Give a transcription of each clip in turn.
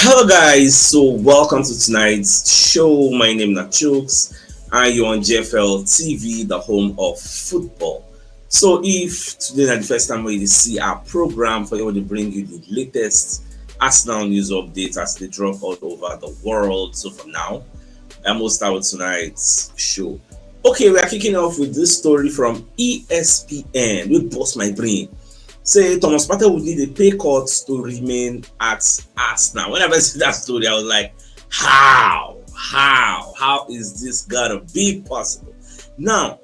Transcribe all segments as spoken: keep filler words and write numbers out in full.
Hello, guys. So, welcome to tonight's show. My name is Nachooks, and you're on G F L T V, the home of football. So, if today is the first time we see our program, for you to bring you the latest Arsenal news updates as they drop all over the world. So, for now, I'm gonna start with tonight's show. Okay, we are kicking off with this story from E S P N. It bust my brain. Say Thomas Partey would need a pay cut to remain at Arsenal. Whenever I see that story, I was like, how? How? How is this gonna be possible? Now,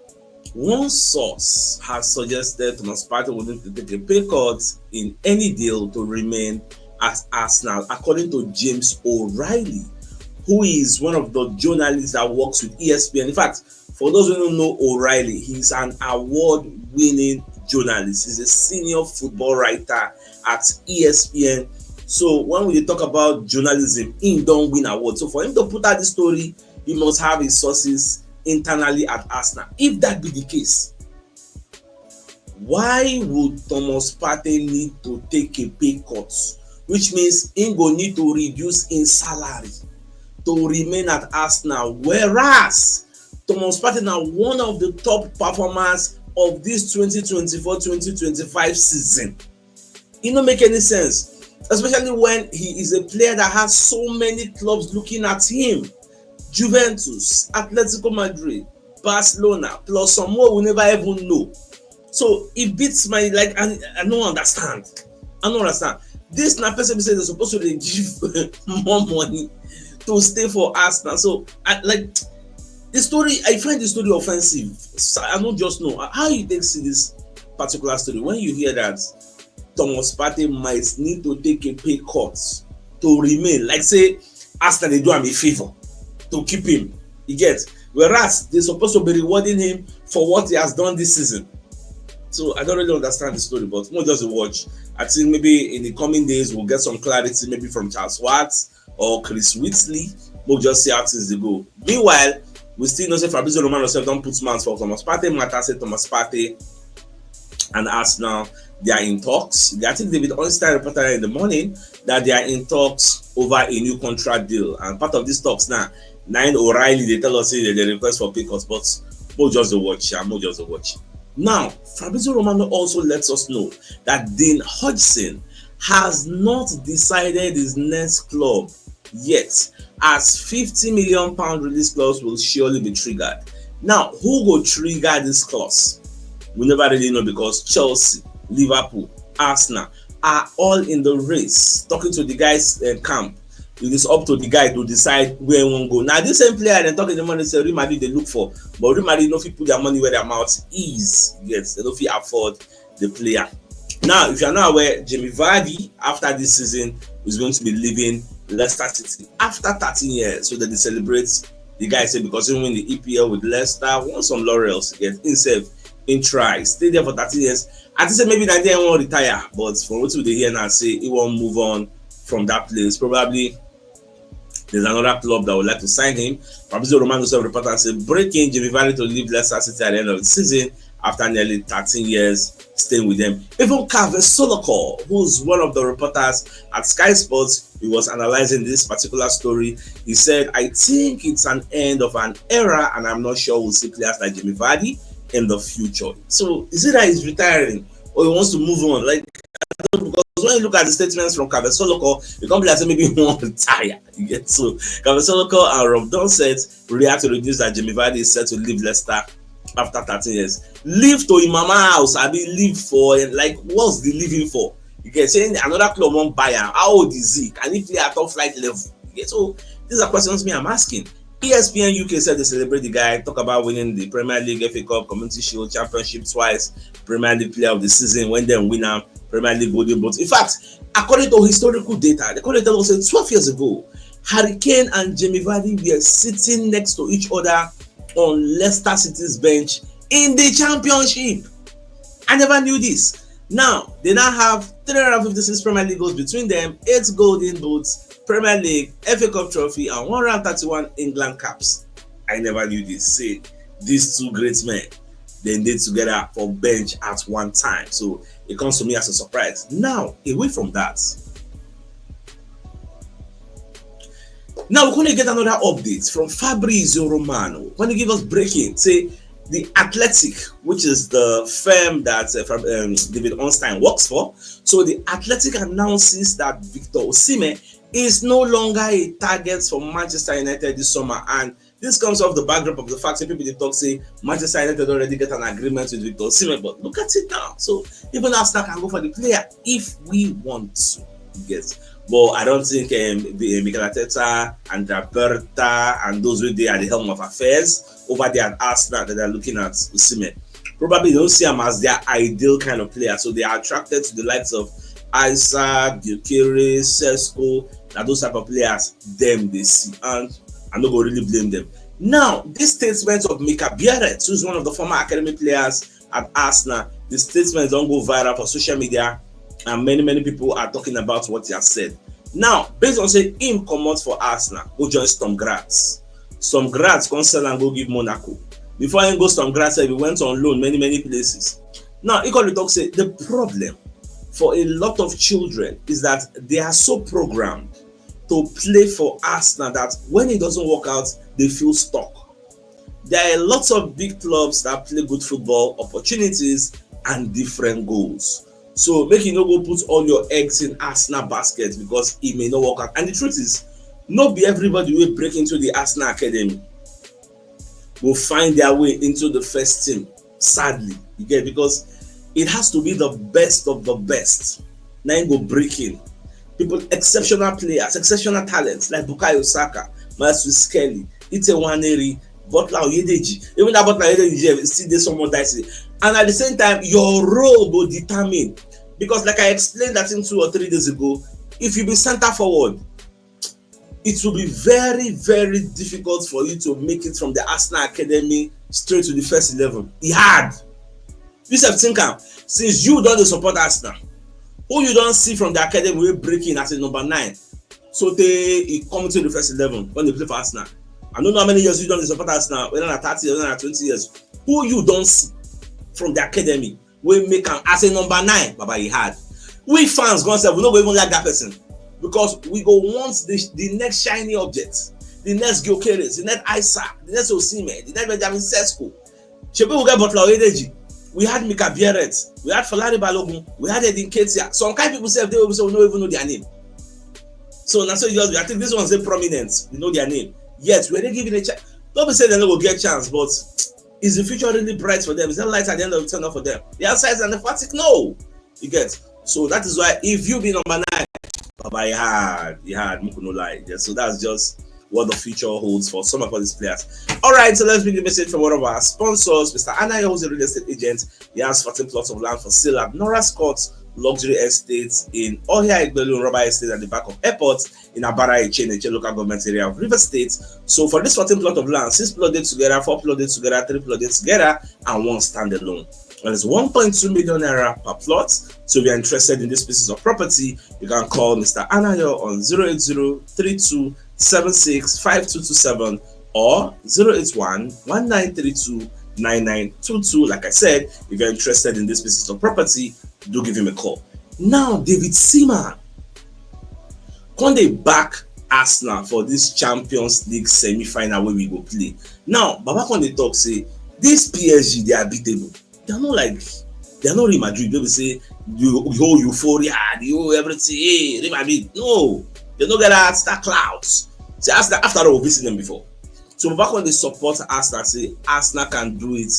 one source has suggested Thomas Partey would need to take a pay cut in any deal to remain at Arsenal, according to James O'Reilly, who is one of the journalists that works with E S P N. In fact, for those who don't know O'Reilly, he's an award-winning journalist. He's a senior football writer at E S P N. So when we talk about journalism, he don't win awards. So for him to put out the story, he must have his sources internally at Arsenal. If that be the case, why would Thomas Partey need to take a pay cut? Which means he go need to reduce in salary to remain at Arsenal. Whereas Thomas Partey now one of the top performers of this twenty twenty-four twenty twenty-five season. It no make any sense, especially when he is a player that has so many clubs looking at him. Juventus, Atletico Madrid, Barcelona, plus some more we never even know. So it beats my, like, I, I don't understand. I don't understand. This na person be say they're supposed to dey give more money to stay for Arsenal. So I like the story. I find the story offensive. So I don't just know how you take see this particular story. When you hear that Thomas Partey might need to take a pay cut to remain, like say Arsenal dey do am a favor to keep him. You get? Whereas they're supposed to be rewarding him for what he has done this season. So I don't really understand the story, but we'll just watch. I think maybe in the coming days we'll get some clarity, maybe from Charles Watts or Chris Whitley. We'll just see how things dey go. Meanwhile, we still know say Fabrizio Romano sef don put mouth for Thomas Partey matter, say Thomas Partey and Arsenal, they are in talks. I think David Ornstein reported in the morning that they are in talks over a new contract deal. And part of these talks now, Nine O'Reilly, they tell us say they request for pay cuts, but we'll just dey watch, yeah, we'll just dey watch. Now, Fabrizio Romano also lets us know that Dean Hodgson has not decided his next club yet, as fifty million pound release clause will surely be triggered. Now, who go trigger this clause? We never really know, because Chelsea, Liverpool, Arsenal are all in the race, talking to the guys in camp. It is up to the guy to decide where he wan go. Now, this same player dem talk in the morning say Real Madrid dey look for, but Real Madrid no fit put their money where their mouth is. Yes, they no fit afford the player. Now, if you are not aware, Jamie Vardy, after this season, is going to be leaving Leicester City after thirteen years. So they dey celebrate the guy say because he win the E P L with Leicester, won some laurels, get himself in try, stay there for thirteen years. I think say maybe na there he wan retire, but from wetin we dey hear now, say he wan move on from that place. Probably there's another club that would like to sign him. Fabrizio Romano sef report am say breaking, Jamie Vardy to leave Leicester City at the end of the season after nearly thirteen years staying with them. Even Kave Solokor, who's one of the reporters at Sky Sports, he was analyzing this particular story. He said, I think it's an end of an era, and I'm not sure we'll see players like Jamie Vardy in the future. So is it that he's retiring or he wants to move on? Like, because when you look at the statements from Kave Solokor, it can't be like say maybe he won't retire. You get? So Kave Solokor and Rob Donsett react to the news that Jamie Vardy is set to leave Leicester after thirteen years. Leave to him mama house, I mean, leave for, like, what's the living for? You get? Saying another club won't buy him. How old is he? Can he play at top flight level? You get? So these are questions me I'm asking. E S P N U K said they celebrate the guy, talk about winning the Premier League, F A Cup, Community Shield, Championship twice, Premier League Player of the Season, when they win a Premier League Golden Boot. In fact, according to historical data, they could tell us that twelve years ago, Harry Kane and Jamie Vardy were sitting next to each other on Leicester City's bench in the Championship. I never knew this. Now, they now have three hundred fifty-six Premier League goals between them, eight Golden Boots, Premier League, F A Cup trophy, and one hundred thirty-one England caps. I never knew this. Say these two great men, they did together for bench at one time. So it comes to me as a surprise. Now, away from that, Now we're going to get another update from Fabrizio Romano. When he give us breaking, say the Athletic, which is the firm that uh, Fab- um, David Ornstein works for. So the Athletic announces that Victor Osimhen is no longer a target for Manchester United this summer, and this comes off the backdrop of the fact that people dey talk say Manchester United already get an agreement with Victor Osimhen. But look at it now. So even Arsenal can go for the player if we want to. Yes, but I don't think um, the- Mikel Arteta and Roberta and those wey dey at the helm of affairs over there at Arsenal that are looking at Osimhen. Probably they don't see him as their ideal kind of player, so they are attracted to the likes of Isak, Gyökeres, Sesko, na those type of players dem dey see, and I no go really blame them. Now, this statement of Mika Biereth, who's one of the former academy players at Arsenal, the statement don go viral for social media, and many many people are talking about what he has said. Now, based on say him comot for Arsenal, go join Sturm Graz. Sturm Graz come sell am go give Monaco. Before him go Sturm Graz, he went on loan many many places. Now, he come dey talk say the problem for a lot of children is that they are so programmed to play for Arsenal that when it doesn't work out, they feel stuck. There are lots of big clubs that play good football, opportunities, and different goals. So make you no go put all your eggs in Arsenal basket because it may not work out. And the truth is, no be everybody will break into the Arsenal academy will find their way into the first team. Sadly, you get, because it has to be the best of the best. Now you go break in. People, exceptional players, exceptional talents like Bukayo Saka, Masudi Kelly, Ite Nwaneri, Butler Oyedeji. Even that Butler Oyedeji is still there, someone that is. And at the same time, your role will determine. Because like I explained, I think, two or three days ago, if you be center forward, it will be very, very difficult for you to make it from the Arsenal academy straight to the first eleven. E hard. You sef think am, since you don dey support Arsenal, who you don see from the academy wey break in as a number nine? So tey e come to the first eleven when they play for Arsenal. I no know how many years you don dey support Arsenal, whether na thirty years, whether na twenty years. Who you don see from the academy wey make am as a number nine? Baba, e hard. We fans, God sef, we no go even like that person because we go want the, the next shiny object, the next Gyökeres, the next Isak, the next Osimhen, the next Benjamin Sesko. Shebi we get Butler Oyedeji, we had Mika Biereth, we had Folarin Balogun, we had Eddie Nketiah. Some kind people sef dey wey we no even know their name. So na so e just be. I think these ones dey prominent, we know their name. Yet we dey given a chance. No be say dem no go get chance, but is the future really bright for them? Is there light at the end of the tunnel for them? The answer is an emphatic no. You get? So that is why if you be number nine, baba, e hard, e hard, make we no lie. Yeah, so that's just what the future holds for some of these players. All right, so let's bring the message from one of our sponsors, Mister Anayo, who's a real estate agent. He has fourteen plots of land for sale at Norah Scott Luxury Estates in Ohia Igbelu Rubber Estate at the back of airport in Abara Eche, Eche local government area of River State. So for this fourteen plot of land, six plot dey together, four plot dey together, three plot dey together, and one standalone. And it's one point two million naira per plot. So if you're interested in these pieces of property, you can call Mister Anayo on zero eight zero three two seven six five two two seven or zero eight one one nine three two nine nine two two. Like I said, if you're interested in these pieces of property, do give him a call. Now, David Seaman come dey back Arsenal for this Champions League semi-final wey we go play. Now, Baba come dey talk say this P S G, they are beatable. They are not like, they are not Real Madrid. They will say the whole euphoria, the whole everything. Hey, Real Madrid, no, they no get that star clouds. See, Arsenal, after all, we've seen them before. So Baba come dey support Arsenal, say Arsenal can do it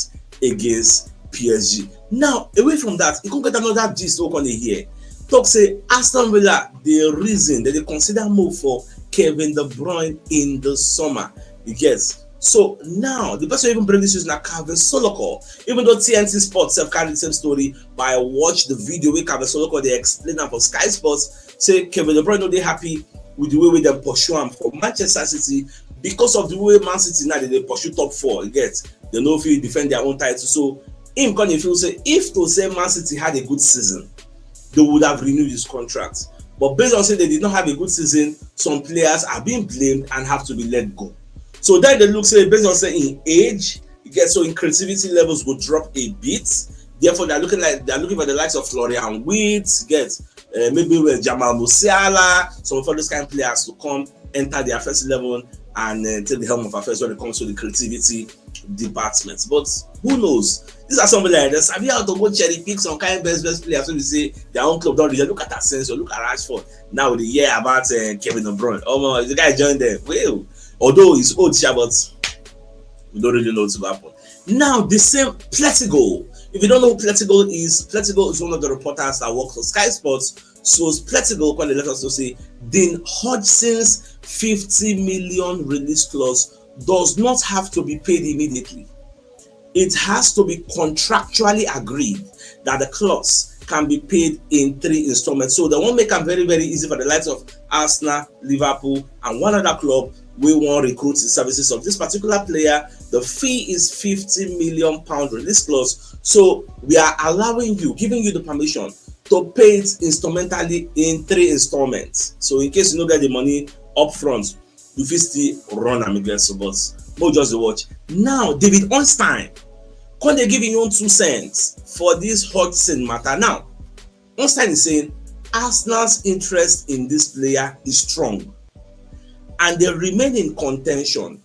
against P S G. Now, away from that, you can get another gist wey come dey hear. Talk say Aston Villa dey reason, they dey consider move for Kevin De Bruyne in the summer. You get? So now, the person even bring this news na Kevin Solokor. Even though T N T Sports sef carry the same story, but I watch the video wey Kevin Solokor dey explain am for Sky Sports, say Kevin De Bruyne no dey happy with the way wey dem pursue am for Manchester City because of the way Man City now dey dey pursue top four. You get? They no fit defend their own title. So him come dey feel say if to say Man City had a good season, they would have renewed his contract. But based on say they did not have a good season, some players are being blamed and have to be let go. So then they look say, based on say in age, you get, so in creativity levels go drop a bit. Therefore, they're looking like they're looking for the likes of Florian Wirtz, get uh, maybe with Jamal Musiala, some of all those kind of players to come enter their first eleven and uh, take the helm of affairs when it comes to the creativity department. But who knows? These are something like this. Have you had to go cherry pick some kind of best best players? So we say their own club don't really look at Asensio, look at Rashford. Now we hear about uh, Kevin De Bruyne. Oh, the guy joined them. Well, although he's old, yeah, but we don't really know what's going to happen. Now, the same Pletigo. If you don't know who Pletigo is, Pletigo is one of the reporters that works for Sky Sports. So Pletigo, when they let us to say, Dean Hodgson's fifty million release clause does not have to be paid immediately. It has to be contractually agreed that the clause can be paid in three installments. So they won't make it very, very easy for the likes of Arsenal, Liverpool, and one other club we won't recruit the services of this particular player. The fee is fifty million pound release clause. So we are allowing you, giving you the permission to pay it instrumentally in three installments. So in case you don't get the money upfront, you fit still run am against us. But just watch. Now, David Ornstein, can they give him own two cents for this Hodgson matter? Now, Ornstein is saying Arsenal's interest in this player is strong and they remain in contention.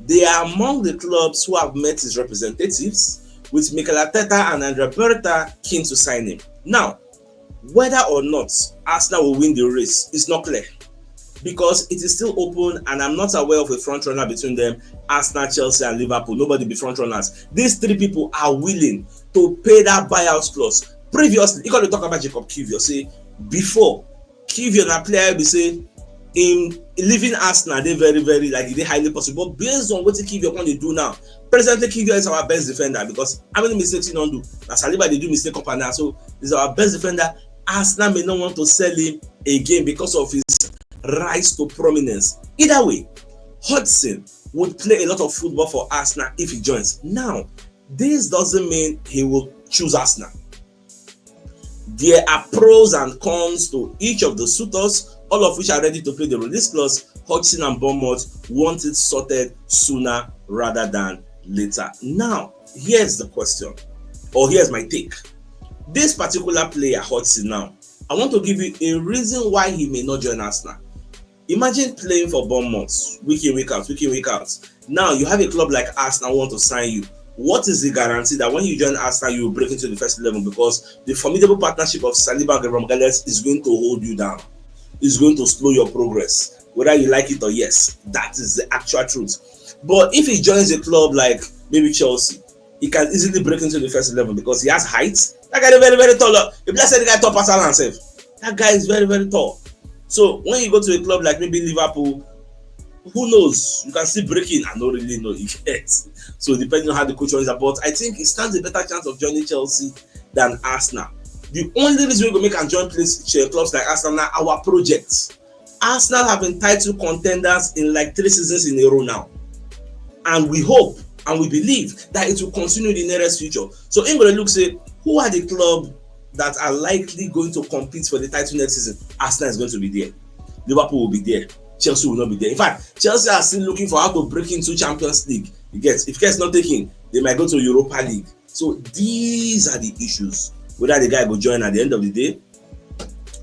They are among the clubs who have met his representatives, with Mikel Arteta and Andrea Berta keen to sign him. Now, whether or not Arsenal will win the race is not clear because it is still open and I'm not aware of a front runner between them, Arsenal, Chelsea, and Liverpool. Nobody be front runners. These three people are willing to pay that buyout clause. Previously, you got to talk about Jacob Kivior. Say, before, Kivior na player be say in leaving Arsenal, they very, very like they highly possible. But based on what Kivior can do now, presently Kivior is our best defender because how many mistakes he don't do? Now Saliba they do mistake up and down. So he's our best defender. Arsenal may not want to sell him again because of his rise to prominence. Either way, Hodgson would play a lot of football for Arsenal if he joins. Now, this doesn't mean he will choose Arsenal. There are pros and cons to each of the suitors, all of which are ready to pay the release clause. Hodgson and Bournemouth want it sorted sooner rather than later. Now, here's the question, or here's my take. This particular player, Hodgson, now, I want to give you a reason why he may not join Arsenal. Imagine playing for Bournemouth week in, week out, week in, week out. Now you have a club like Arsenal want to sign you. What is the guarantee that when you join Arsenal, you will break into the first eleven? Because the formidable partnership of Saliba and Gabriel Magalhaes is going to hold you down. It's going to slow your progress, whether you like it or yes. That is the actual truth. But if he joins a club like maybe Chelsea, he can easily break into the first eleven because he has height. That guy is very, very tall. If let's say the guy tall pass Haaland sef, that guy is very, very tall. So when you go to a club like maybe Liverpool, who knows? You can still break in. I don't really know. You get. So depending on how the coach runs about, I think he stands a better chance of joining Chelsea than Arsenal. The only reason we go make and join place clubs like Arsenal now, our projects. Arsenal have been title contenders in like three seasons in a row now. And we hope and we believe that it will continue in the nearest future. So in gonna look say, who are the club that are likely going to compete for the title next season? Arsenal is going to be there. Liverpool will be there. Chelsea will not be there. In fact, Chelsea are still looking for how to break into Champions League. You get, if Chelsea not taking, they might go to Europa League. So these are the issues. Whether the guy go join at the end of the day,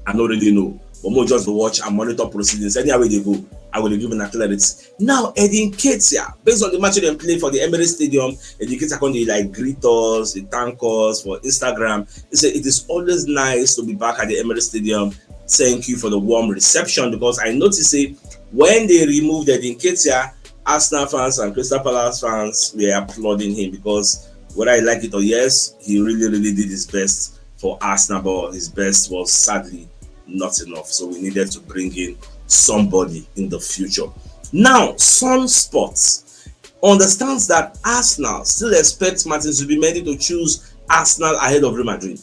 I don't really know. But more just to watch and monitor proceedings. Any way they go, I will give an clarity. Now, Edin Ketia, based on the match they play for the Emirates Stadium, Edin Ketia can they like greet us, they thank us for Instagram. He said it is always nice to be back at the Emirates Stadium. Thank you for the warm reception, because I noticed say when they removed Edin Ketia, Arsenal fans and Crystal Palace fans were applauding him because whether I like it or yes, he really, really did his best for Arsenal, but his best was sadly not enough. So we needed to bring in somebody in the future. Now, Sun Sports understands that Arsenal still expects Martin Zubimendi to choose Arsenal ahead of Real Madrid,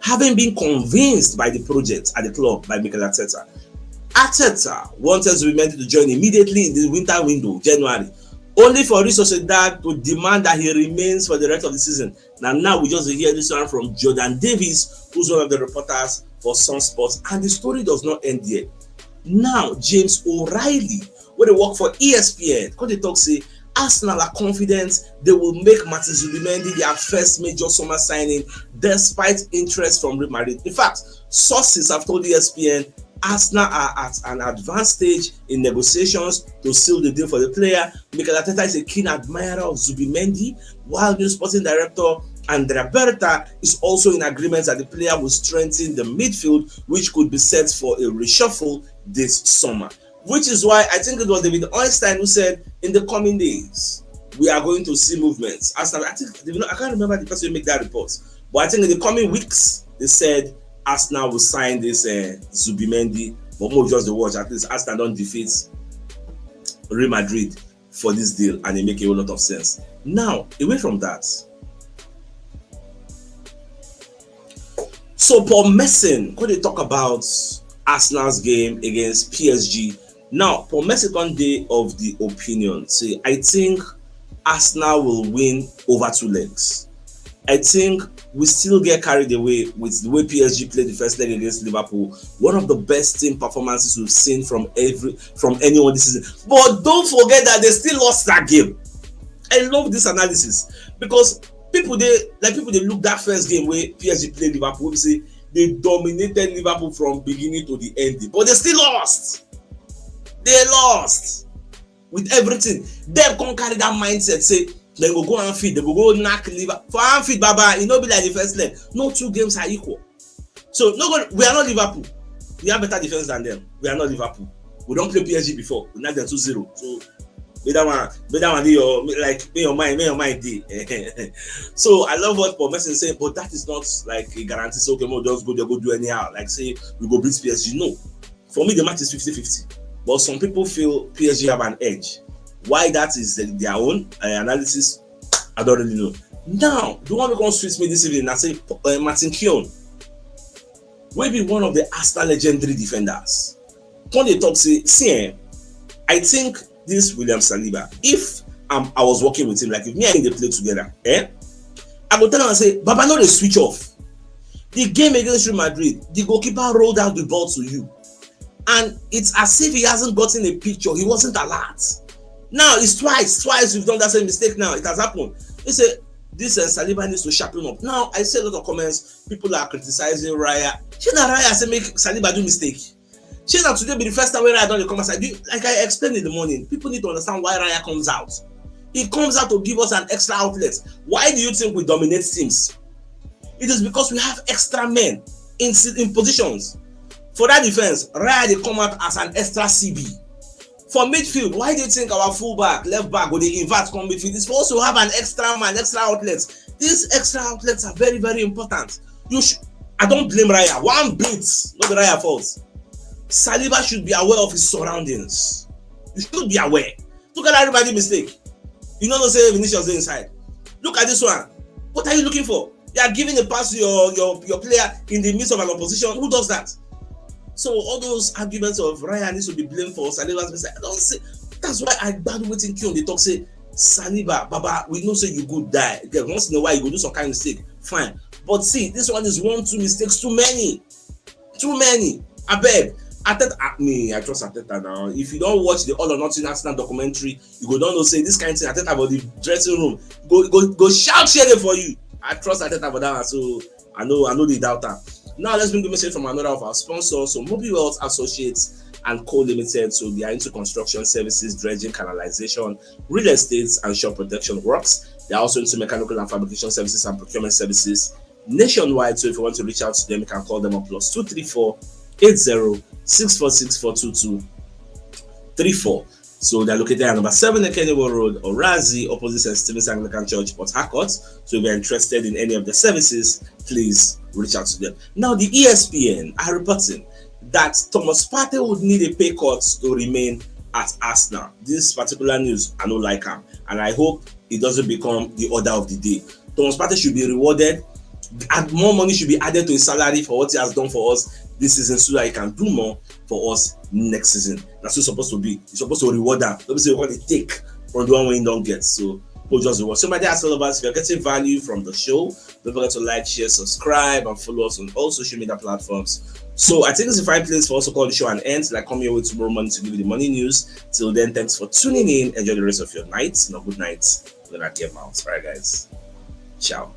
having been convinced by the project at the club by Mikel Arteta. Arteta wanted Zubimendi to join immediately in the winter window, January, only for Real Sociedad to demand that he remains for the rest of the season. Now, now we just hear this one from Jordan Davis, who's one of the reporters for Sun Sports, and the story does not end there. Now, James O'Reilly, where they work for E S P N, come they talk say Arsenal are confident they will make Martin Zubimendi their first major summer signing despite interest from Real Madrid. In fact, sources have told E S P N Arsenal are at an advanced stage in negotiations to seal the deal for the player. Mikel Arteta is a keen admirer of Zubimendi, while new sporting director Andrea Berta is also in agreement that the player will strengthen the midfield, which could be set for a reshuffle this summer. Which is why I think it was David Ornstein who said, "In the coming days, we are going to see movements." Arsenal, I think, I can't remember the person who made that report, but I think in the coming weeks, they said Arsenal will sign this uh, Zubimendi, but more just the watch. At least Arsenal don't defeat Real Madrid for this deal, and it make a whole lot of sense. Now, away from that, so Paul Merson, when they talk about Arsenal's game against P S G, now Paul Merson come dey of the opinion say, "I think Arsenal will win over two legs." I think we still get carried away with the way P S G played the first leg against Liverpool. One of the best team performances we've seen from every from anyone this season. But don't forget that they still lost that game. I love this analysis because people dey like people dey look that first game wey P S G play Liverpool, wey be say they dominated Liverpool from beginning to the end, but they still lost. They lost with everything. Dem come carry that mindset say dem go go Anfield, dem go go knack Liverpool for Anfield. Baba, e no be like the first leg. No two games are equal. So no go, we are not Liverpool. We have better defense than them. We are not Liverpool. We don play P S G before. We knack them two zero. So make that one, make that one dey your, like, make your mind, make your mind dey. So I love what Paul Merson say, but that is not like a guarantee. So okay, we just go there, go do anyhow. Like say we go beat P S G. No, for me the match is fifty fifty. But some people feel P S G have an edge. Why that is the, their own uh, analysis, I don't really know. Now the one wey come sweet me this evening, I say uh, Martin Keown, wey be one of the Arsenal legendary defenders, come dey talk say, "See, eh, I think this William Saliba, if um, I was working with him, like if me and him dey play together, eh, I go tell am say, Baba, no dey switch off. The game against Real Madrid, the goalkeeper rolled out the ball to you, and it's as if he hasn't gotten a picture. He wasn't alert. Now it's twice, twice we've done that same mistake. Now it has happened." He said, "This uh, Saliba needs to sharpen up." Now I see a lot of comments. People are criticizing Raya. Shey na Raya say make Saliba do mistake? Shey na today be the first time wey Raya don dey come outside? Do you, like I explained in the morning, people need to understand why Raya comes out. He comes out to give us an extra outlet. Why do you think we dominate teams? It is because we have extra men in si- in positions. For that defense, Raya dey come out as an extra C B. For midfield, why do you think our fullback, left back, go dey invert come midfield? It's for us to have an extra man, extra outlet. These extra outlets are very, very important. You should. I don't blame Raya. One bit, not the Raya fault. Saliba should be aware of his surroundings. You should be aware. Look at everybody mistake. You know, no say Vinicius dey inside. Look at this one. What are you looking for? You are giving a pass to your your your player in the midst of an opposition. Who does that? So all those arguments of Raya needs to be blamed for Saliba's mistake, I don't see. That's why I bad waiting Keown dey talk say, "Saliba, Baba, we know say you good die. Again, once in a while you go do some kind of mistake. Fine. But see, this one is one, two mistakes too many. Too many. I beg." Arteta, ah, me, I trust Arteta now. If you don't watch the All or Nothing Arsenal documentary, you go don't know say this kind of thing. Arteta for the dressing room, go go go shout share for you. I trust Arteta for that one. So I know, I know the doubter. Now let's bring the message from another of our sponsors. So Mobile Wealth Associates and Co Limited. So they are into construction services, dredging, canalization, real estate, and shore protection works. They are also into mechanical and fabrication services and procurement services nationwide. So if you want to reach out to them, you can call them on plus two three four eight zero six four six four two two three four. So they're located at number seven Ekenyiwo Road, Orazi, opposite St. Stephen's Anglican Church, Port Harcourt. So if you're interested in any of the services, please reach out to them. Now, the E S P N are reporting that Thomas Partey would need a pay cut to remain at Arsenal. This particular news, I don't like am, and I hope it doesn't become the order of the day. Thomas Partey should be rewarded, and more money should be added to his salary for what he has done for us this season, so that he can do more for us next season. That's what it's supposed to be. It's supposed to reward them. Don't be say what they take from the one we don't get. So we'll just reward. So my dear Arsenal lovers, if you're getting value from the show, don't forget to like, share, subscribe, and follow us on all social media platforms. So I think it's a fine place for us to call the show an end. Like, come your way tomorrow morning to give you the money news. Till then, thanks for tuning in. Enjoy the rest of your night. No, good night. We're not game out. All right, guys. Ciao.